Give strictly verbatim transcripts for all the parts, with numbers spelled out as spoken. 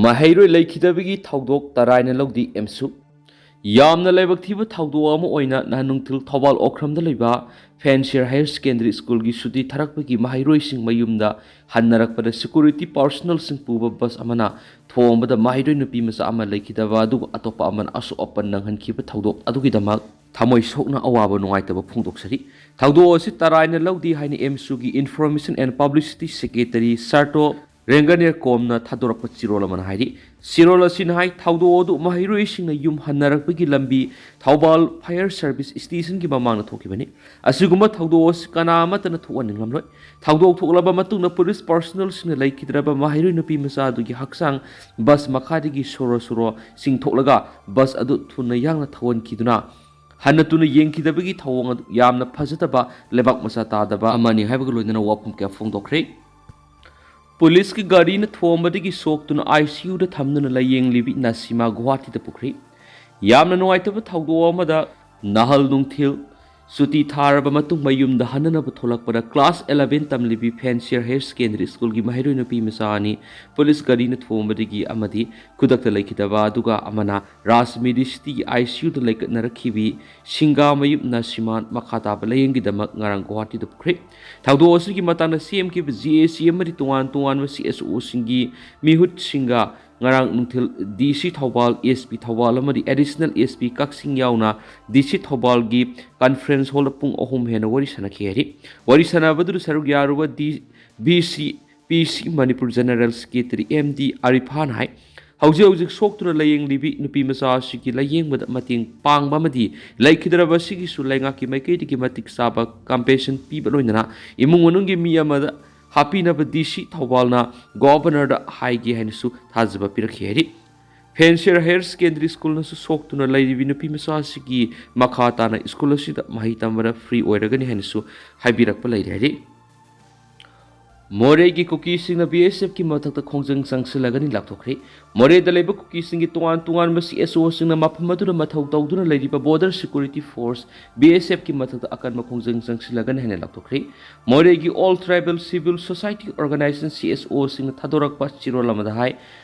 ꯃꯍꯩꯔꯣꯏ ꯂꯩꯈꯤꯗꯕꯒꯤ ꯊꯧꯗꯣꯛ ꯇꯔꯥꯏꯅ ꯂꯧꯗꯦ ꯑꯦꯝꯁꯨ꯫ ꯌꯥꯝꯅ ꯂꯥꯏꯕꯛ ꯊꯤꯕ ꯊꯧꯗꯣꯛ ꯑꯃ ꯑꯣꯏꯅ ꯅꯍꯥꯟ ꯅꯨꯡꯊꯤꯜ ꯊꯧꯕꯥꯜ ꯑꯣꯀ꯭ꯔꯝꯗ ꯂꯩꯕ ꯐꯦꯟꯁꯤꯌꯔ ꯍꯥꯌꯔ ꯁꯦꯀꯦꯟꯗꯔꯤ ꯁ꯭ꯀꯨꯜꯒꯤ ꯁꯨꯇꯤ ꯊꯥꯔꯛꯄꯒꯤ ꯃꯍꯩꯔꯣꯏꯁꯤꯡ ꯃꯌꯨꯝꯗ ꯍꯟꯅꯔꯛꯄꯗ ꯁꯦꯀ꯭ꯌꯨꯔꯤꯇꯤ ꯄꯥꯔꯁꯣꯅꯦꯜꯁꯤꯡ ꯄꯨꯕ ꯕꯁ ꯑꯃꯅ ꯊꯣꯝꯕꯗ ꯃꯍꯩꯔꯣꯏ ꯅꯨꯄꯤ ꯃꯆꯥ ꯑꯃ ꯂꯩꯈꯤꯗꯕ ꯑꯗꯨꯒ ꯑꯇꯣꯞꯄ ꯑꯃꯅ ꯑꯁꯣꯛ ꯑꯄꯟ ꯅꯪꯍꯟꯈꯤꯕ ꯊꯧꯗꯣꯛ ꯑꯗꯨꯒꯤꯗꯃꯛ ꯊꯃꯣꯏ ꯁꯣꯛꯅ ꯑꯋꯥꯕ ꯅꯨꯡꯉꯥꯏꯇꯕ ꯐꯣꯡꯗꯣꯛꯆꯔꯤ꯫ ꯊꯧꯗꯣꯛ ꯑꯁꯤ ꯇꯔꯥꯏꯅ ꯂꯧꯗꯦ ꯍꯥꯏꯅ ꯑꯦꯝꯁꯨꯒꯤ ꯏꯟꯐꯣꯔꯃꯦꯁꯟ ꯑꯦꯟ ꯄꯕ꯭ꯂꯤꯁꯤꯇꯤ ꯁꯦꯀ꯭ꯔꯦꯇꯔꯤ ꯁꯥꯔꯇꯣ ꯔꯦꯡꯒꯅꯤꯌꯔ ꯀꯣꯝꯅ ꯊꯥꯗꯣꯔꯛꯄ ꯆꯦꯔꯣꯜ ꯑꯃꯅ ꯍꯥꯏꯔꯤ꯫ ꯆꯦꯔꯣꯜ ꯑꯁꯤꯅ ꯍꯥꯏ, ꯊꯧꯗꯣꯛ ꯑꯗꯨ ꯃꯍꯩꯔꯣꯏꯁꯤꯡꯅ ꯌꯨꯝ ꯍꯟꯅꯔꯛꯄꯒꯤ ꯂꯝꯕꯤ ꯊꯧꯕꯥꯜ ꯐꯥꯌꯔ ꯁꯔꯚꯤꯁ ꯁ꯭ꯇꯦꯁꯟꯒꯤ ꯃꯃꯥꯡꯗ ꯊꯣꯛꯈꯤꯕꯅꯤ꯫ ꯑꯁꯤꯒꯨꯝꯕ ꯊꯧꯗꯣꯛ ꯑꯁꯤ ꯀꯅꯥ ꯑꯃꯠꯇꯅ ꯊꯣꯛꯍꯟꯅꯤꯡꯂꯝꯂꯣꯏ꯫ ꯊꯧꯗꯣꯛ ꯊꯣꯛꯂꯕ ꯃꯇꯨꯡꯗ ꯄꯨꯂꯤꯁ ꯄꯥꯔꯁꯣꯅꯦꯜꯁꯤꯡꯅ ꯂꯩꯈꯤꯗ꯭ꯔꯕ ꯃꯍꯩꯔꯣꯏ ꯅꯨꯄꯤ ꯃꯆꯥ ꯑꯗꯨꯒꯤ ꯍꯛꯆꯥꯡ ꯕꯁ ꯃꯈꯥꯗꯒꯤ ꯁꯣꯔꯣ ꯁꯣꯔꯣ ꯆꯤꯡꯊꯣꯛꯂꯒ ꯕꯁ ꯑꯗꯨ ꯊꯨꯅ ꯌꯥꯡꯅ ꯊꯧꯍꯟꯈꯤꯗꯨꯅ ꯍꯟꯅ ꯇꯨꯅ ꯌꯦꯡꯈꯤꯗꯕꯒꯤ ꯊꯧꯑꯣꯡ ꯑꯗꯨ ꯌꯥꯝꯅ ꯐꯖꯗꯕ, ꯂꯩꯕꯥꯛ ꯃꯆꯥ ꯇꯥꯗꯕ ꯑꯃꯅꯤ ꯍꯥꯏꯕꯒ ꯂꯣꯏꯅꯅ ꯋꯥꯐꯝ ꯀꯌꯥ ꯐꯣꯡꯗꯣꯛꯈ꯭ꯔꯦ꯫ ꯄꯨꯂꯤꯁꯀꯤ ꯒꯥꯔꯤꯅ ꯊꯣꯝꯕꯗꯒꯤ ꯁꯣꯛꯇꯨꯅ ꯑꯥꯏ ꯁꯤ ꯌꯨꯗ ꯊꯝꯗꯨꯅ ꯂꯥꯌꯦꯡꯂꯤꯕꯤ ꯅꯁꯤꯃꯥ ꯒꯨꯋꯥꯍꯥꯇꯤꯗ ꯄꯨꯈ꯭ꯔꯤ꯫ ꯌꯥꯝꯅ ꯅꯨꯡꯉꯥꯏꯇꯕ ꯊꯧꯗꯣꯛ ꯑꯃꯗ ꯅꯍꯜ ꯅꯨꯡꯊꯤꯜ ꯁꯨꯇꯤ ꯊꯥꯔꯕ ꯃꯇꯨꯡ ꯃꯌꯨꯝꯗ ꯍꯟꯅꯅꯕ ꯊꯣꯛꯂꯛꯄꯗ ꯀ꯭ꯂꯥꯁ ꯑꯦꯂꯚꯦꯟ ꯇꯝꯂꯤꯕꯤ ꯐꯦꯟꯁꯤꯌꯔ ꯍꯥꯌꯔ ꯁꯦꯀꯦꯟꯗꯔꯤ ꯁ꯭ꯀꯨꯜꯒꯤ ꯃꯍꯩꯔꯣꯏ ꯅꯨꯄꯤ ꯃꯆꯥ ꯑꯅꯤ ꯄꯨꯂꯤꯁ ꯒꯥꯔꯤꯅ ꯊꯣꯝꯕꯗꯒꯤ ꯑꯃꯗꯤ ꯈꯨꯗꯛꯇ ꯂꯩꯈꯤꯗꯕ, ꯑꯗꯨꯒ ꯑꯃꯅ ꯔꯥꯖ ꯃꯦꯗꯤꯁꯤꯇꯤꯒꯤ ꯑꯥꯏ ꯁꯤ ꯌꯨꯗ ꯂꯩꯈꯠꯅꯔꯛꯈꯤꯕꯤ ꯁꯤꯡꯒꯥꯃꯌꯨꯝ ꯅꯁꯤꯃꯥꯟ ꯃꯈꯥ ꯇꯥꯕ ꯂꯥꯌꯦꯡꯒꯤꯗꯃꯛ ꯉꯔꯥꯡ ꯒꯨꯋꯥꯍꯥꯇꯤꯗ ꯄꯨꯈ꯭ꯔꯤ꯫ ꯊꯧꯗꯣꯛ ꯑꯁꯤꯒꯤ ꯃꯇꯥꯡꯗ ꯁꯤ ꯑꯦꯝ ꯀꯦ ꯖꯤ ꯑꯦ ꯁꯤ ꯑꯃꯗꯤ ꯇꯣꯉꯥꯟ ꯇꯣꯉꯥꯟꯕ ꯁꯤ ꯑꯦꯁ ꯑꯣꯁꯤꯡꯒꯤ ꯃꯤꯍꯨꯠꯁꯤꯡꯒ ꯉꯔꯥꯡ ꯅꯨꯡꯊꯤꯜ ꯗꯤ ꯁꯤ ꯊꯧꯕꯥꯜ, ꯑꯦꯁ ꯄꯤ ꯊꯧꯕꯥꯜ ꯑꯃꯗꯤ ꯑꯦꯗꯤꯁꯅꯦꯜ ꯑꯦꯁ ꯄꯤ ꯀꯛꯆꯤꯡ ꯌꯥꯎꯅ ꯗꯤ ꯁꯤ ꯊꯧꯕꯥꯜꯒꯤ ꯀꯟꯐꯔꯦꯟꯁ ꯍꯣꯜꯗ ꯄꯨꯡ ꯑꯍꯨꯝ ꯍꯦꯟꯅ ꯋꯥꯔꯤ ꯁꯥꯟꯅꯈꯤ ꯍꯥꯏꯔꯤ꯫ ꯋꯥꯔꯤ ꯁꯥꯟꯅꯕꯗꯨꯗ ꯁꯔꯨꯛ ꯌꯥꯔꯨꯕ D B C P C Manipur general secretary M D Arifan ꯍꯥꯏ, ꯍꯧꯖꯤꯛ ꯍꯧꯖꯤꯛ ꯁꯣꯛꯇꯨꯅ ꯂꯥꯌꯦꯡꯂꯤꯕꯤ ꯅꯨꯄꯤ ꯃꯆꯥ ꯑꯁꯤꯒꯤ ꯂꯥꯌꯦꯡꯕꯗ ꯃꯇꯦꯡ ꯄꯥꯡꯕ ꯑꯃꯗꯤ ꯂꯩꯈꯤꯗ꯭ꯔꯕ ꯑꯁꯤꯒꯤꯁꯨ ꯂꯩꯉꯥꯛꯀꯤ ꯃꯥꯏꯀꯩꯗꯒꯤ ꯃꯇꯤꯛ ꯆꯥꯕ ꯀꯝꯄꯦꯟꯁꯦꯁꯟ ꯄꯤꯕ ꯂꯣꯏꯅꯅ ꯏꯃꯨꯡ ꯃꯅꯨꯡꯒꯤ ꯃꯤ ꯑꯃꯗ ꯍꯥꯞꯄꯤꯅꯕ ꯗꯤ ꯁꯤ ꯊꯧꯕꯥꯜꯅ ꯒꯣꯚꯔꯅꯔꯗ ꯍꯥꯏꯒꯦ ꯍꯥꯏꯅꯁꯨ ꯊꯥꯖꯕ ꯄꯤꯔꯛꯈꯤ ꯍꯥꯏꯔꯤ꯫ ꯐꯦꯟꯁꯤꯌꯔ ꯍꯥꯌꯔ ꯁꯦꯀꯦꯟꯗꯔꯤ ꯁ꯭ꯀꯨꯜꯅꯁꯨ ꯁꯣꯛꯇꯨꯅ ꯂꯩꯔꯤꯕꯤ ꯅꯨꯄꯤ ꯃꯆꯥ ꯑꯁꯤꯒꯤ ꯃꯈꯥ ꯇꯥꯅ ꯁ꯭ꯀꯨꯜ ꯑꯁꯤꯗ ꯃꯍꯩ ꯇꯝꯕꯗ ꯐ꯭ꯔꯤ ꯑꯣꯏꯔꯒꯅꯤ ꯍꯥꯏꯅꯁꯨ ꯍꯥꯏꯕꯤꯔꯛꯄ ꯂꯩꯔꯦ ꯍꯥꯏꯔꯤ꯫ ꯃꯣꯔꯦꯒꯤ ꯀꯨꯀꯤꯁꯤꯡꯅ ꯕꯤ ꯑꯦꯁ ꯑꯦꯐꯀꯤ ꯃꯊꯛꯇ ꯈꯣꯡꯖꯪ ꯆꯪꯁꯤꯜꯂꯒꯅꯤ ꯂꯥꯎꯊꯣꯛꯈ꯭ꯔꯦ꯫ ꯃꯣꯔꯦꯗ ꯂꯩꯕ ꯀꯨꯀꯤꯁꯤꯡꯒꯤ ꯇꯣꯉꯥꯟ ꯇꯣꯉꯥꯟꯕ ꯁꯤ ꯑꯦꯁ ꯑꯣꯁꯤꯡꯅ ꯃꯐꯝ ꯑꯗꯨꯗ ꯃꯊꯧ ꯇꯧꯗꯨꯅ ꯂꯩꯔꯤꯕ border security force, B S ꯑꯦꯐꯀꯤ ꯃꯊꯛꯇ ꯑꯀꯟꯕ ꯈꯣꯡꯖꯪ ꯆꯪꯁꯤꯜꯂꯒꯅꯤ ꯍꯥꯏꯅ ꯂꯥꯎꯊꯣꯛꯈ꯭ꯔꯦ꯫ ꯃꯣꯔꯦꯒꯤ all tribal civil society organisation, C S ꯑꯣꯁꯤꯡꯅ ꯊꯥꯗꯣꯔꯛꯄ ꯆꯦꯔꯣꯜ ꯑꯃꯗ ꯍꯥꯏ,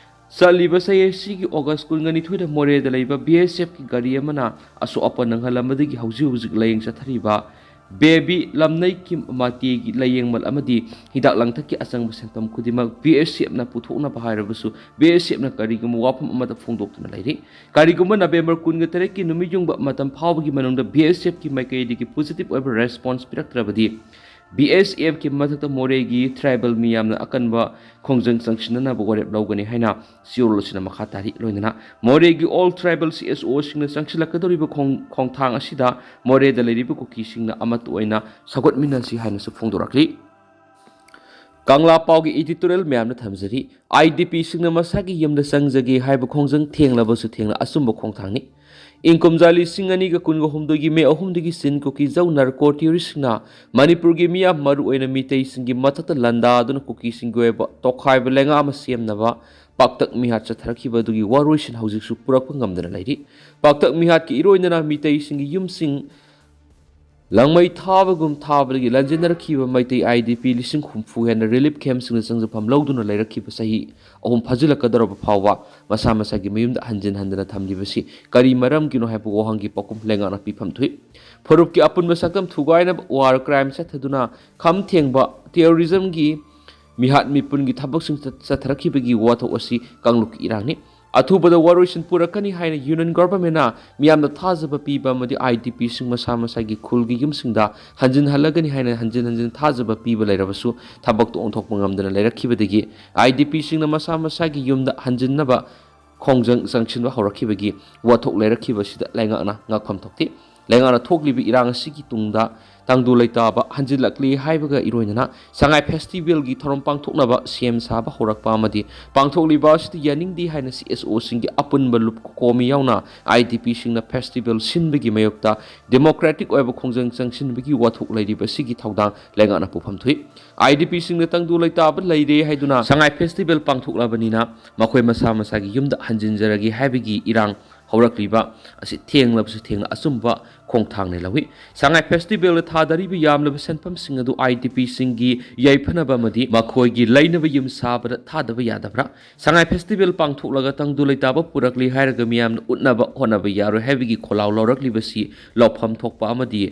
ꯆꯠꯂꯤꯕ ꯆꯍꯤ ꯑꯁꯤꯒꯤ ꯑꯣꯒꯁ ꯀꯨꯟꯒ ꯅꯤꯊꯣꯏꯗ ꯃꯣꯔꯦꯗ ꯂꯩꯕ ꯕꯤ ꯑꯦꯁ ꯑꯦꯐꯀꯤ ꯒꯥꯔꯤ ꯑꯃꯅ ꯑꯁꯣꯛ ꯑꯄꯟ ꯅꯪꯍꯜꯂꯝꯕꯗꯒꯤ ꯍꯧꯖꯤꯛ ꯍꯧꯖꯤꯛ ꯂꯥꯌꯦꯡ ꯆꯠꯊꯔꯤꯕ ꯕꯦꯕꯤ ꯂꯝꯅꯩꯀꯤꯝ ꯃꯥꯇꯦꯒꯤ ꯂꯥꯌꯦꯡꯃꯜ ꯑꯃꯗꯤ ꯍꯤꯗꯥꯛ ꯂꯥꯡꯊꯛꯀꯤ ꯑꯆꯪꯕ ꯁꯦꯟꯐꯝ ꯈꯨꯗꯤꯡꯃꯛ ꯕꯤ ꯑꯦꯁ ꯑꯦꯐꯅ ꯄꯨꯊꯣꯛꯅꯕ ꯍꯥꯏꯔꯕꯁꯨ, ꯕꯤ ꯑꯦꯁ ꯑꯦꯐꯅ ꯀꯔꯤꯒꯨꯝꯕ ꯋꯥꯐꯝ ꯑꯃꯠꯇ ꯐꯣꯡꯗꯣꯛꯇꯨꯅ ꯂꯩꯔꯤ꯫ ꯀꯔꯤꯒꯨꯝꯕ ꯅꯕꯦꯝꯕꯔ ꯀꯨꯟꯒ ꯇꯔꯦꯠꯀꯤ ꯅꯨꯃꯤꯠ ꯌꯨꯡꯕ ꯃꯇꯝ ꯐꯥꯎꯕꯒꯤ ꯃꯅꯨꯡꯗ ꯕꯤ ꯑꯦꯁ ꯑꯦꯐꯀꯤ ꯃꯥꯏꯀꯩꯗꯒꯤ ꯄꯣꯖꯤꯇꯤꯚ ꯑꯣꯏꯕ ꯔꯦꯁꯄꯣꯟꯁ ꯄꯤꯔꯛꯇ꯭ꯔꯕꯗꯤ, ꯕꯤ ꯑꯦꯁ ꯑꯦꯐꯀꯤ ꯃꯊꯛꯇ ꯃꯣꯔꯦꯒꯤ ꯇ꯭ꯔꯥꯏꯕꯦꯜ ꯃꯤꯌꯥꯝꯅ ꯑꯀꯟꯕ ꯈꯣꯡꯖꯪ ꯆꯪꯁꯤꯟꯅꯅꯕ ꯋꯥꯔꯦꯞ ꯂꯧꯒꯅꯤ ꯍꯥꯏꯅ ꯆꯦꯔꯣꯜ ꯑꯁꯤꯅ ꯃꯈꯥ ꯇꯥꯔꯤ꯫ ꯂꯣꯏꯅꯅ ꯃꯣꯔꯦꯒꯤ ꯑꯣꯜ ꯇ꯭ꯔꯥꯏꯕꯦꯜ ꯁꯤ ꯑꯦꯁ ꯑꯣꯁꯤꯡꯅ ꯆꯪꯁꯤꯜꯂꯛꯀꯗꯧꯔꯤꯕ ꯈꯣꯡ-, ꯈꯣꯡꯊꯥꯡ ꯑꯁꯤꯗ ꯃꯣꯔꯦꯗ ꯂꯩꯔꯤꯕ ꯀꯨꯀꯤꯁꯤꯡꯅ ꯑꯃꯠꯇ ꯑꯣꯏꯅ ꯁꯧꯒꯠꯃꯤꯟꯅꯁꯤ ꯍꯥꯏꯅꯁꯨ ꯐꯣꯡꯗꯣꯔꯛꯂꯤ꯫ ꯀꯪꯂꯥ ꯄꯥꯎꯒꯤ ꯏꯗꯤꯇꯣꯔꯤꯌꯦꯜ ꯃꯌꯥꯝꯅ ꯊꯝꯖꯔꯤ꯫ ꯑꯥꯏ ꯗꯤ ꯄꯤꯁꯤꯡꯅ ꯃꯁꯥꯒꯤ ꯌꯨꯝꯗ ꯆꯪꯖꯒꯦ ꯍꯥꯏꯕ ꯈꯣꯡꯖꯪ ꯊꯦꯡꯂꯕꯁꯨ ꯊꯦꯡꯅ ꯑꯆꯨꯝꯕ ꯈꯣꯡꯊꯥꯡꯅꯤ꯫ ꯏꯪ ꯀꯨꯝꯖꯥ ꯂꯤꯁꯤꯡ ꯑꯅꯤꯒ ꯀꯨꯟꯒ ꯍꯨꯝꯗꯣꯏꯒꯤ ꯃꯦ ꯑꯍꯨꯝꯗꯒꯤ ꯆꯤꯟ ꯀꯨꯀꯤ ꯖꯧ ꯅꯥꯔꯀꯣ ꯇꯦꯔꯣꯔꯤꯁꯁꯤꯡꯅ ꯃꯅꯤꯄꯨꯔꯒꯤ ꯃꯤꯌꯥꯝ, ꯃꯔꯨꯑꯣꯏꯅ ꯃꯤꯇꯩꯁꯤꯡꯒꯤ ꯃꯊꯛꯇ ꯂꯥꯟꯗꯥꯗꯨꯅ ꯀꯨꯀꯤꯁꯤꯡꯒꯤ ꯑꯣꯏꯕ ꯇꯣꯈꯥꯏꯕ ꯂꯩꯉꯥꯛ ꯑꯃ ꯁꯦꯝꯅꯕ ꯄꯥꯛꯇꯛ ꯃꯤꯍꯥꯠ ꯆꯠꯊꯔꯛꯈꯤꯕ ꯑꯗꯨꯒꯤ ꯋꯥꯔꯣꯏꯁꯤꯟ ꯍꯧꯖꯤꯛꯁꯨ ꯄꯨꯔꯛꯄ ꯉꯝꯗꯅ ꯂꯩꯔꯤ꯫ ꯄꯥꯛꯇꯛ ꯃꯤꯍꯥꯠꯀꯤ ꯏꯔꯣꯏꯅꯅ ꯃꯤꯇꯩꯁꯤꯡꯒꯤ ꯌꯨꯝꯁꯤꯡ ꯂꯪꯃꯩ ꯊꯥꯕꯒꯨꯝ ꯊꯥꯕꯗꯒꯤ ꯂꯟꯖꯦꯟꯅꯔꯛꯈꯤꯕ ꯃꯩꯇꯩ ꯑꯥꯏ ꯗꯤ ꯄꯤ ꯂꯤꯁꯤꯡ ꯍꯨꯝꯐꯨ ꯍꯦꯟꯅ ꯔꯤꯂꯤꯐ ꯀꯦꯝꯞꯁꯤꯡꯗ ꯆꯪꯖꯐꯝ ꯂꯧꯗꯨꯅ ꯂꯩꯔꯛꯈꯤꯕ ꯆꯍꯤ ꯑꯍꯨꯝ ꯐꯥꯖꯤꯜꯂꯛꯀꯗꯧꯔꯕ ꯐꯥꯎꯕ ꯃꯁꯥ ꯃꯁꯥꯒꯤ ꯃꯌꯨꯝꯗ ꯍꯟꯖꯤꯟ ꯍꯟꯗꯅ ꯊꯝꯂꯤꯕꯁꯤ ꯀꯔꯤ ꯃꯔꯝꯒꯤꯅꯣ ꯍꯥꯏꯕ ꯋꯥꯍꯪꯒꯤ ꯄꯥꯎꯈꯨꯝ ꯂꯩꯉꯥꯛꯅ ꯄꯤꯐꯝ ꯊꯣꯛꯏ꯫ ꯐꯨꯔꯨꯞꯀꯤ ꯑꯄꯨꯟꯕ ꯁꯛꯇꯝ ꯊꯨꯒꯥꯏꯅꯕ, ꯋꯥꯔ ꯀ꯭ꯔꯥꯏꯝ ꯆꯠꯊꯗꯨꯅ ꯈꯝ ꯊꯦꯡꯕ, ꯇꯦꯔꯣꯔꯤꯖꯝꯒꯤ ꯃꯤꯍꯥꯠ ꯃꯤꯄꯨꯟꯒꯤ ꯊꯕꯛꯁꯤꯡ ꯆꯠ-, ꯆꯠꯊꯔꯛꯈꯤꯕꯒꯤ ꯋꯥꯊꯣꯛ ꯑꯁꯤ ꯀꯥꯡꯂꯨꯞꯀꯤ ꯏꯔꯥꯡꯅꯤ꯫ ꯑꯊꯨꯕꯗ ꯋꯥꯔꯣꯏꯁꯤꯟ ꯄꯨꯔꯛꯀꯅꯤ ꯍꯥꯏꯅ ꯌꯨꯅꯤꯌꯟ ꯒꯣꯚꯔꯟꯃꯦꯟꯠꯅ ꯃꯤꯌꯥꯝꯗ ꯊꯥꯖꯕ ꯄꯤꯕ ꯑꯃꯗꯤ ꯑꯥꯏ ꯗꯤ ꯄꯤꯁꯤꯡ ꯃꯁꯥ ꯃꯁꯥꯒꯤ ꯈꯨꯜꯒꯤ ꯌꯨꯝꯁꯤꯡꯗ ꯍꯟꯖꯤꯟꯍꯜꯂꯒꯅꯤ ꯍꯥꯏꯅ ꯍꯟꯖꯤꯟ ꯍꯟꯖꯤꯟ ꯊꯥꯖꯕ ꯄꯤꯕ ꯂꯩꯔꯕꯁꯨ ꯊꯕꯛꯇ ꯑꯣꯟꯊꯣꯛꯄ ꯉꯝꯗꯅ ꯂꯩꯔꯛꯈꯤꯕꯗꯒꯤ ꯑꯥꯏ ꯗꯤ ꯄꯤꯁꯤꯡꯅ ꯃꯁꯥ ꯃꯁꯥꯒꯤ ꯌꯨꯝꯗ ꯍꯟꯖꯤꯟꯅꯕ ꯈꯣꯡꯖꯪ ꯆꯪꯁꯤꯟꯕ ꯍꯧꯔꯛꯈꯤꯕꯒꯤ ꯋꯥꯊꯣꯛ ꯂꯩꯔꯛꯈꯤꯕ ꯑꯁꯤꯗ ꯂꯩꯉꯥꯛꯅ ꯉꯛꯐꯝ ꯊꯣꯛꯇꯦ꯫ ꯂꯩꯉꯥꯛꯅ ꯊꯣꯛꯂꯤꯕ ꯏꯔꯥꯡ ꯑꯁꯤꯒꯤ ꯇꯨꯡꯗ ꯇꯪꯗꯨ ꯂꯩꯇꯥꯕ ꯍꯟꯖꯤꯜꯂꯛꯂꯤ ꯍꯥꯏꯕꯒ ꯏꯔꯣꯏꯅꯅ ꯁꯉꯥꯏ ꯐꯦꯁꯇꯤꯚꯦꯜꯒꯤ ꯊꯧꯔꯝ ꯄꯥꯡꯊꯣꯛꯅꯕ ꯁꯦꯝ ꯁꯥꯕ ꯍꯧꯔꯛꯄ ꯑꯃꯗꯤ ꯄꯥꯡꯊꯣꯛꯂꯤꯕ ꯑꯁꯤꯗ ꯌꯥꯅꯤꯡꯗꯦ ꯍꯥꯏꯅ ꯁꯤ ꯑꯦꯁ ꯑꯣꯁꯤꯡꯒꯤ ꯑꯄꯨꯟꯕ ꯂꯨꯞ ꯀꯣꯃꯤ ꯌꯥꯎꯅ ꯑꯥꯏ ꯗꯤ ꯄꯤꯁꯤꯡꯅ ꯐꯦꯁꯇꯤꯚꯦꯜ ꯁꯤꯟꯕꯒꯤ ꯃꯥꯌꯣꯛꯇ ꯗꯦꯃꯣꯀ꯭ꯔꯦꯇꯤꯛ ꯑꯣꯏꯕ ꯈꯣꯡꯖꯪ ꯆꯪꯁꯤꯟꯕꯒꯤ ꯋꯥꯊꯣꯛ ꯂꯩꯔꯤꯕ ꯑꯁꯤꯒꯤ ꯊꯧꯗꯥꯡ ꯂꯩꯉꯥꯛꯅ ꯄꯨꯐꯝ ꯊꯣꯛꯏ꯫ ꯑꯥꯏ ꯗꯤ ꯄꯤꯁꯤꯡꯅ ꯇꯪꯗꯨ ꯂꯩꯇꯥꯕ ꯂꯩꯔꯦ ꯍꯥꯏꯗꯨꯅ ꯁꯉꯥꯏ ꯐꯦꯁꯇꯤꯚꯦꯜ ꯄꯥꯡꯊꯣꯛꯂꯕꯅꯤꯅ ꯃꯈꯣꯏ ꯃꯁꯥ ꯃꯁꯥꯒꯤ ꯌꯨꯝꯗ ꯍꯟꯖꯤꯟꯖꯔꯒꯦ ꯍꯥꯏꯕꯒꯤ ꯏꯔꯥꯡ ꯍꯧꯔꯛꯂꯤꯕ ꯑꯁꯤ ꯊꯦꯡꯂꯕꯁꯨ ꯊꯦꯡꯅ ꯑꯆꯨꯝꯕ ꯈꯣꯡꯊꯥꯡꯅꯤ ꯂꯧꯏ꯫ ꯁꯉꯥꯏ ꯐꯦꯁꯇꯤꯚꯦꯜꯗ ꯊꯥꯗꯔꯤꯕ ꯌꯥꯝꯂꯕ ꯁꯦꯟꯐꯝꯁꯤꯡ ꯑꯗꯨ IDPꯁꯤꯡꯒꯤ ꯌꯥꯏꯐꯅꯕ ꯑꯃꯗꯤ ꯃꯈꯣꯏꯒꯤ ꯂꯩꯅꯕ ꯌꯨꯝ ꯁꯥꯕꯗ ꯊꯥꯗꯕ ꯌꯥꯗꯕ꯭ꯔꯥ? ꯁꯉꯥꯏ ꯐꯦꯁꯇꯤꯚꯦꯜ ꯄꯥꯡꯊꯣꯛꯂꯒ ꯇꯪꯗꯨ ꯂꯩꯇꯥꯕ ꯄꯨꯔꯛꯂꯤ ꯍꯥꯏꯔꯒ ꯃꯤꯌꯥꯝꯅ ꯎꯠꯅꯕ ꯍꯣꯠꯅꯕ ꯌꯥꯔꯣꯏ ꯍꯥꯏꯕꯒꯤ ꯈꯣꯜꯂꯥꯎ ꯂꯧꯔꯛꯂꯤꯕꯁꯤ ꯂꯧꯐꯝ ꯊꯣꯛꯄ ꯑꯃꯗꯤ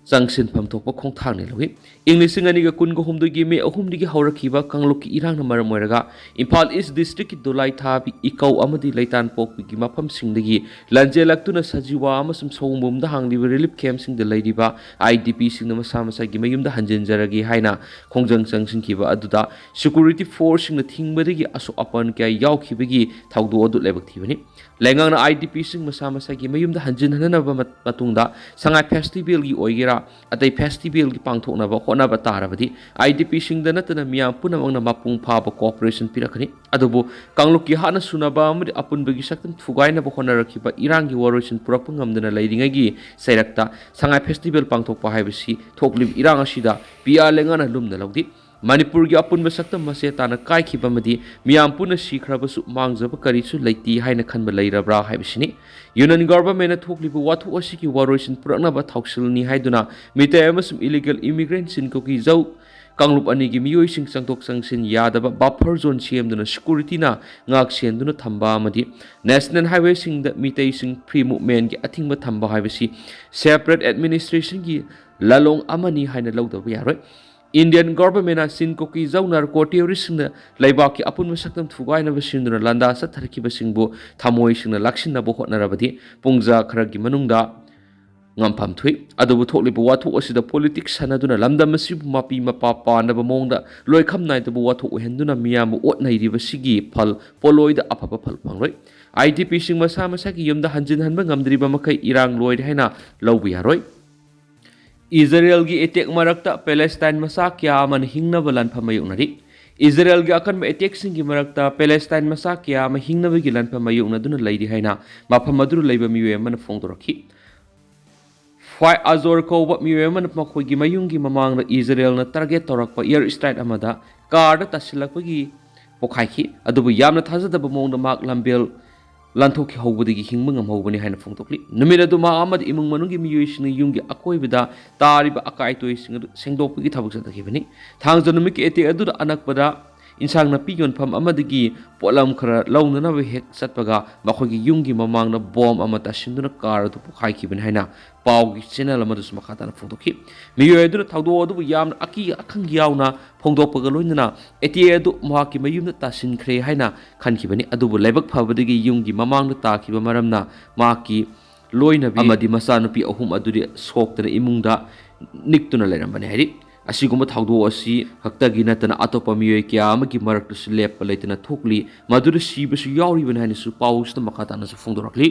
ꯆꯪꯁꯤꯟꯐꯝ ꯊꯣꯛꯄ ꯈꯣꯡꯊꯥꯡꯅꯤ ꯂꯧꯏ꯫ ꯏꯪ ꯂꯤꯁꯤꯡ ꯑꯅꯤꯒ ꯀꯨꯟꯒ ꯍꯨꯝꯗꯣꯏꯒꯤ ꯃꯦ ꯑꯍꯨꯝꯗꯒꯤ ꯍꯧꯔꯛꯈꯤꯕ ꯀꯥꯡꯂꯨꯞꯀꯤ ꯏꯔꯥꯡꯅ ꯃꯔꯝ ꯑꯣꯏꯔꯒ ꯏꯝꯐꯥꯜ ꯏꯁ ꯗꯤꯁꯇ꯭ꯔꯤꯛꯀꯤ ꯗꯣꯂꯥꯏꯊꯥꯕꯤ, ꯏꯀꯧ ꯑꯃꯗꯤ ꯂꯩꯇꯥꯟꯄꯣꯛꯄꯤꯒꯤ ꯃꯐꯝꯁꯤꯡꯗꯒꯤ ꯂꯟꯖꯦꯜꯂꯛꯇꯨꯅ ꯁꯖꯤꯋꯥ ꯑꯃꯁꯨꯡ ꯁꯑꯣꯝꯕꯨꯡꯗ ꯍꯥꯡꯂꯤꯕ ꯔꯤꯂꯤꯐ ꯀꯦꯝꯞꯁꯤꯡꯗ ꯂꯩꯔꯤꯕ IDPꯁꯤꯡꯅ ꯃꯁꯥ ꯃꯁꯥꯒꯤ ꯃꯌꯨꯝꯗ ꯍꯟꯖꯤꯟꯖꯔꯒꯦ ꯍꯥꯏꯅ ꯈꯣꯡꯖꯪ ꯆꯪꯁꯤꯟꯈꯤꯕ ꯑꯗꯨꯗ ꯁꯦꯀ꯭ꯌꯨꯔꯤꯇꯤ ꯐꯣꯔꯁꯁꯤꯡꯅ ꯊꯤꯡꯕꯗꯒꯤ ꯑꯁꯣꯛ ꯑꯄꯟ ꯀꯌꯥ ꯌꯥꯎꯈꯤꯕꯒꯤ ꯊꯧꯗꯣꯛ ꯑꯗꯨ ꯂꯥꯏꯕꯛ ꯊꯤꯕꯅꯤ꯫ ꯂꯩꯉꯥꯛꯅ IDPꯁꯤꯡ ꯃꯁꯥ ꯃꯁꯥꯒꯤ ꯃꯌꯨꯝꯗ ꯍꯟꯖꯤꯟꯍꯟꯅꯕ ꯃꯠ-, ꯃꯇꯨꯡꯗ ꯁꯉꯥꯏ ꯐꯦꯁꯇꯤꯚꯦꯜꯒꯤ ꯑꯣꯏꯒꯦꯔꯥ, ꯑꯇꯩ ꯐꯦꯁꯇꯤꯚꯦꯜꯒꯤ ꯄꯥꯡꯊꯣꯛꯅꯕ ꯍꯣꯠꯅꯕ ꯇꯥꯔꯕꯗꯤ IDPꯁꯤꯡꯗ ꯅꯠꯇꯅ ꯃꯤꯌꯥꯝ ꯄꯨꯝꯅꯃꯛꯅ ꯃꯄꯨꯡ ꯐꯥꯕ ꯀꯣꯑꯣꯄꯔꯦꯁꯟ ꯄꯤꯔꯛꯀꯅꯤ꯫ ꯑꯗꯨꯕꯨ ꯀꯥꯡꯂꯨꯞꯀꯤ ꯍꯥꯠꯅ ꯁꯨꯅꯕ ꯑꯃꯗꯤ ꯑꯄꯨꯟꯕꯒꯤ ꯁꯛꯇꯝ ꯊꯨꯒꯥꯏꯅꯕ ꯍꯣꯠꯅꯔꯛꯈꯤꯕ ꯏꯔꯥꯡꯒꯤ ꯋꯥꯔꯣꯏꯁꯤꯟ ꯄꯨꯔꯛꯄ ꯉꯝꯗꯅ ꯂꯩꯔꯤꯉꯩꯒꯤ ꯆꯩꯔꯛꯇ ꯁꯉꯥꯏ ꯐꯦꯁꯇꯤꯚꯦꯜ ꯄꯥꯡꯊꯣꯛꯄ ꯍꯥꯏꯕꯁꯤ ꯊꯣꯛꯂꯤꯕ ꯏꯔꯥꯡ ꯑꯁꯤꯗ PR ꯂꯩꯉꯥꯛꯅ ꯂꯨꯝꯅ ꯂꯧꯗꯦ꯫ ꯃꯅꯤꯄꯨꯔꯒꯤ ꯑꯄꯨꯟꯕ ꯁꯛꯇꯝ ꯃꯆꯦ ꯇꯥꯅ ꯀꯥꯏꯈꯤꯕ ꯑꯃꯗꯤ ꯃꯤꯌꯥꯝ ꯄꯨꯟꯅ ꯁꯤꯈ꯭ꯔꯕꯁꯨ ꯃꯥꯡꯖꯕ ꯀꯔꯤꯁꯨ ꯂꯩꯇꯦ ꯍꯥꯏꯅ ꯈꯟꯕ ꯂꯩꯔꯕ꯭ꯔꯥ ꯍꯥꯏꯕꯁꯤꯅꯤ꯫ ꯌꯨꯅꯤꯌꯟ ꯒꯚꯔꯟꯃꯦꯟꯠꯅ ꯊꯣꯛꯂꯤꯕ ꯋꯥꯊꯣꯛ ꯑꯁꯤꯒꯤ ꯋꯥꯔꯣꯏꯁꯤꯟ ꯄꯨꯔꯛꯅꯕ ꯊꯧꯁꯤꯜꯅꯤ ꯍꯥꯏꯗꯨꯅ ꯃꯤꯇꯩ ꯑꯃꯁꯨꯡ ꯏꯂꯤꯒꯦꯜ ꯏꯃꯤꯒ꯭ꯔꯦꯟꯠꯁꯤꯡ ꯀꯨꯀꯤ-ꯖꯧ ꯀꯥꯡꯂꯨꯞ ꯑꯅꯤꯒꯤ ꯃꯤꯑꯣꯏꯁꯤꯡ ꯆꯪꯊꯣꯛ ꯆꯪꯁꯤꯟ ꯌꯥꯗꯕ ꯕꯐꯔ ꯖꯣꯟ ꯁꯦꯝꯗꯨꯅ ꯁꯦꯀ꯭ꯌꯨꯔꯤꯇꯤꯅ ꯉꯥꯛ ꯁꯦꯟꯗꯨꯅ ꯊꯝꯕ ꯑꯃꯗꯤ ꯅꯦꯁꯅꯦꯜ ꯍꯥꯏꯋꯦꯁꯤꯡꯗ ꯃꯤꯇꯩꯁꯤꯡ ꯐ꯭ꯔꯤ ꯃꯨꯚꯃꯦꯟꯠꯀꯤ ꯑꯊꯤꯡꯕ ꯊꯝꯕ ꯍꯥꯏꯕꯁꯤ ꯁꯦꯄꯔꯦꯠ ꯑꯦꯗꯃꯤꯅꯤꯁꯇ꯭ꯔꯦꯁꯟꯒꯤ ꯂꯥꯂꯣꯡ ꯑꯃꯅꯤ ꯍꯥꯏꯅ ꯂꯧꯗꯕ ꯌꯥꯔꯣꯏ꯫ ꯏꯟꯗꯤꯌꯟ ꯒꯚꯔꯟꯃꯦꯟꯠꯅ ꯆꯤꯟ ꯀꯨꯀꯤ-ꯖꯧ ꯅꯥꯔꯀꯣ ꯇꯦꯔꯣꯔꯤꯁꯁꯤꯡꯅ ꯂꯩꯕꯥꯛꯀꯤ ꯑꯄꯨꯟꯕ ꯁꯛꯇꯝ ꯊꯨꯒꯥꯏꯅꯕ ꯁꯤꯟꯗꯨꯅ ꯂꯥꯟꯗꯥ ꯆꯠꯊꯔꯛꯈꯤꯕꯁꯤꯡꯕꯨ ꯊꯃꯣꯏ ꯁꯦꯡꯅ ꯂꯥꯛꯁꯤꯟꯅꯕ ꯍꯣꯠꯅꯔꯕꯗꯤ ꯄꯨꯡꯖꯥ ꯈꯔꯒꯤ ꯃꯅꯨꯡꯗ ꯉꯝꯐꯝ ꯊꯣꯛꯏ꯫ ꯑꯗꯨꯕꯨ ꯊꯣꯛꯂꯤꯕ ꯋꯥꯊꯣꯛ ꯑꯁꯤꯗ ꯄꯣꯂꯤꯇꯤꯛꯁ ꯁꯥꯟꯅꯗꯨꯅ ꯂꯝꯗꯝ ꯑꯁꯤꯕꯨ ꯃꯄꯤ ꯃꯄꯥ ꯄꯥꯟꯗꯕ ꯃꯑꯣꯡꯗ ꯂꯣꯏꯈꯝ ꯅꯥꯏꯗꯕ ꯋꯥꯊꯣꯛ ꯑꯣꯏꯍꯟꯗꯨꯅ ꯃꯤꯌꯥꯝꯕꯨ ꯑꯣꯠ ꯅꯩꯔꯤꯕꯁꯤꯒꯤ ꯐꯜ ꯄꯣꯠꯂꯣꯏꯗ ꯑꯐꯕ ꯐꯜ ꯐꯪꯂꯣꯏ꯫ IDPꯁꯤꯡ ꯃꯁꯥ ꯃꯁꯥꯒꯤ ꯌꯨꯝꯗ ꯍꯟꯖꯤꯟꯍꯟꯕ ꯉꯝꯗ꯭ꯔꯤꯕ ꯃꯈꯩ ꯏꯔꯥꯡ ꯂꯣꯏꯔꯦ ꯍꯥꯏꯅ ꯂꯧꯕ ꯌꯥꯔꯣꯏ꯫ ꯏꯖꯔꯦꯜꯒꯤ ꯑꯦꯇꯦꯛ ꯃꯔꯛꯇ ꯄꯦꯂꯦꯁꯇꯥꯏꯟ ꯃꯆꯥ ꯀꯌꯥ ꯑꯃꯅ ꯍꯤꯡꯅꯕ ꯂꯥꯟꯐꯝ ꯃꯥꯌꯣꯛꯅꯔꯤ꯫ ꯏꯖꯔꯦꯜꯒꯤ ꯑꯀꯟꯕ ꯑꯦꯇꯦꯛꯁꯤꯡꯒꯤ ꯃꯔꯛꯇ ꯄꯦꯂꯦꯁꯇꯥꯏꯟ ꯃꯆꯥ ꯀꯌꯥ ꯑꯃ ꯍꯤꯡꯅꯕꯒꯤ ꯂꯥꯟꯐꯝ ꯃꯥꯌꯣꯛꯅꯗꯨꯅ ꯂꯩꯔꯤ ꯍꯥꯏꯅ ꯃꯐꯝ ꯑꯗꯨꯗ ꯂꯩꯕ ꯃꯤꯑꯣꯏ ꯑꯃꯅ ꯐꯣꯡꯗꯣꯔꯛꯈꯤ꯫ ꯐꯥꯏ ꯑꯖꯣꯔ ꯀꯧꯕ ꯃꯤꯑꯣꯏ ꯑꯃꯅ ꯃꯈꯣꯏꯒꯤ ꯃꯌꯨꯝꯒꯤ ꯃꯃꯥꯡꯗ ꯏꯖꯔꯦꯜꯅ ꯇꯥꯔꯒꯦꯠ ꯇꯧꯔꯛꯄ ꯑꯦꯌꯔ ꯁ꯭ꯇ꯭ꯔꯥꯏꯛ ꯑꯃꯗ ꯀꯥꯔꯗ ꯇꯥꯁꯤꯜꯂꯛꯄꯒꯤ ꯄꯣꯈꯥꯏꯈꯤ꯫ ꯑꯗꯨꯕꯨ ꯌꯥꯝꯅ ꯊꯥꯖꯗꯕ ꯃꯑꯣꯡꯗ ꯃꯍꯥꯛ ꯂꯝꯕꯦꯜ ꯂꯥꯟꯊꯣꯛꯈꯤ ꯍꯧꯕꯗꯒꯤ ꯍꯤꯡꯕ ꯉꯝꯍꯧꯕꯅꯤ ꯍꯥꯏꯅ ꯐꯣꯡꯗꯣꯛꯂꯤ꯫ ꯅꯨꯃꯤꯠ ꯑꯗꯨ ꯃꯍꯥꯛ ꯑꯃꯗꯤ ꯏꯃꯨꯡ ꯃꯅꯨꯡꯒꯤ ꯃꯤꯑꯣꯏꯁꯤꯡꯅ ꯌꯨꯝꯒꯤ ꯑꯀꯣꯏꯕꯗ ꯇꯥꯔꯤꯕ ꯑꯀꯥꯏ ꯑꯇꯣꯏꯁꯤꯡ ꯑꯗꯨ ꯁꯦꯡꯗꯣꯛꯄꯒꯤ ꯊꯕꯛ ꯆꯠꯊꯈꯤꯕꯅꯤ꯫ ꯊꯥꯡꯖ ꯅꯨꯃꯤꯠꯀꯤ ꯑꯦꯇꯦꯛ ꯑꯗꯨꯗ ꯑꯅꯛꯄꯗ ꯏꯟꯁꯥꯡ ꯅꯥꯄꯤ ꯌꯣꯟꯐꯝ ꯑꯃꯗꯒꯤ ꯄꯣꯠꯂꯝ ꯈꯔ ꯂꯧꯅꯅꯕ ꯍꯦꯛ ꯆꯠꯄꯒ ꯃꯈꯣꯏꯒꯤ ꯌꯨꯝꯒꯤ ꯃꯃꯥꯡꯗ ꯕꯣꯝ ꯑꯃ ꯇꯥꯁꯤꯟꯗꯨꯅ ꯀꯥꯔ ꯑꯗꯨ ꯄꯣꯈꯥꯏꯈꯤꯕꯅꯤ ꯍꯥꯏꯅ ꯄꯥꯎꯒꯤ ꯆꯦꯅꯦꯜ ꯑꯃꯗꯁꯨ ꯃꯈꯥ ꯇꯥꯅ ꯐꯣꯡꯗꯣꯛꯈꯤ꯫ ꯃꯤꯑꯣꯏ ꯑꯗꯨꯅ ꯊꯧꯗꯣꯛ ꯑꯗꯨꯕꯨ ꯌꯥꯝꯅ ꯑꯀꯤ ꯑꯈꯪ ꯌꯥꯎꯅ ꯐꯣꯡꯗꯣꯛꯄꯒ ꯂꯣꯏꯅꯅ ꯑꯦꯇꯦꯛ ꯑꯗꯨ ꯃꯍꯥꯛꯀꯤ ꯃꯌꯨꯝꯗ ꯇꯥꯁꯤꯟꯈ꯭ꯔꯦ ꯍꯥꯏꯅ ꯈꯟꯈꯤꯕꯅꯤ꯫ ꯑꯗꯨꯕꯨ ꯂꯥꯏꯕꯛ ꯐꯕꯗꯒꯤ ꯌꯨꯝꯒꯤ ꯃꯃꯥꯡꯗ ꯇꯥꯈꯤꯕ ꯃꯔꯝꯅ ꯃꯍꯥꯛꯀꯤ ꯂꯣꯏꯅꯕꯤ ꯑꯃꯗꯤ ꯃꯆꯥꯅꯨꯄꯤ ꯑꯍꯨꯝ ꯑꯗꯨꯗꯤ ꯁꯣꯛꯇꯅ ꯏꯃꯨꯡꯗ ꯅꯤꯛꯇꯨꯅ ꯂꯩꯔꯝꯕꯅꯤ ꯍꯥꯏꯔꯤ꯫ ꯑꯁꯤꯒꯨꯝꯕ ꯊꯧꯗꯣꯛ ꯑꯁꯤ ꯈꯛꯇꯒꯤ ꯅꯠꯇꯅ ꯑꯇꯣꯞꯄ ꯃꯤꯑꯣꯏ ꯀꯌꯥ ꯑꯃꯒꯤ ꯃꯔꯛꯇꯁꯨ ꯂꯦꯞꯄ ꯂꯩꯇꯅ ꯊꯣꯛꯂꯤ, ꯃꯗꯨꯗ ꯁꯤꯕꯁꯨ ꯌꯥꯎꯔꯤꯕꯅꯤ ꯍꯥꯏꯅꯁꯨ ꯄꯥꯎꯁꯤꯗ ꯃꯈꯥ ꯇꯥꯅꯁꯨ ꯐꯣꯡꯗꯣꯔꯛꯂꯤ꯫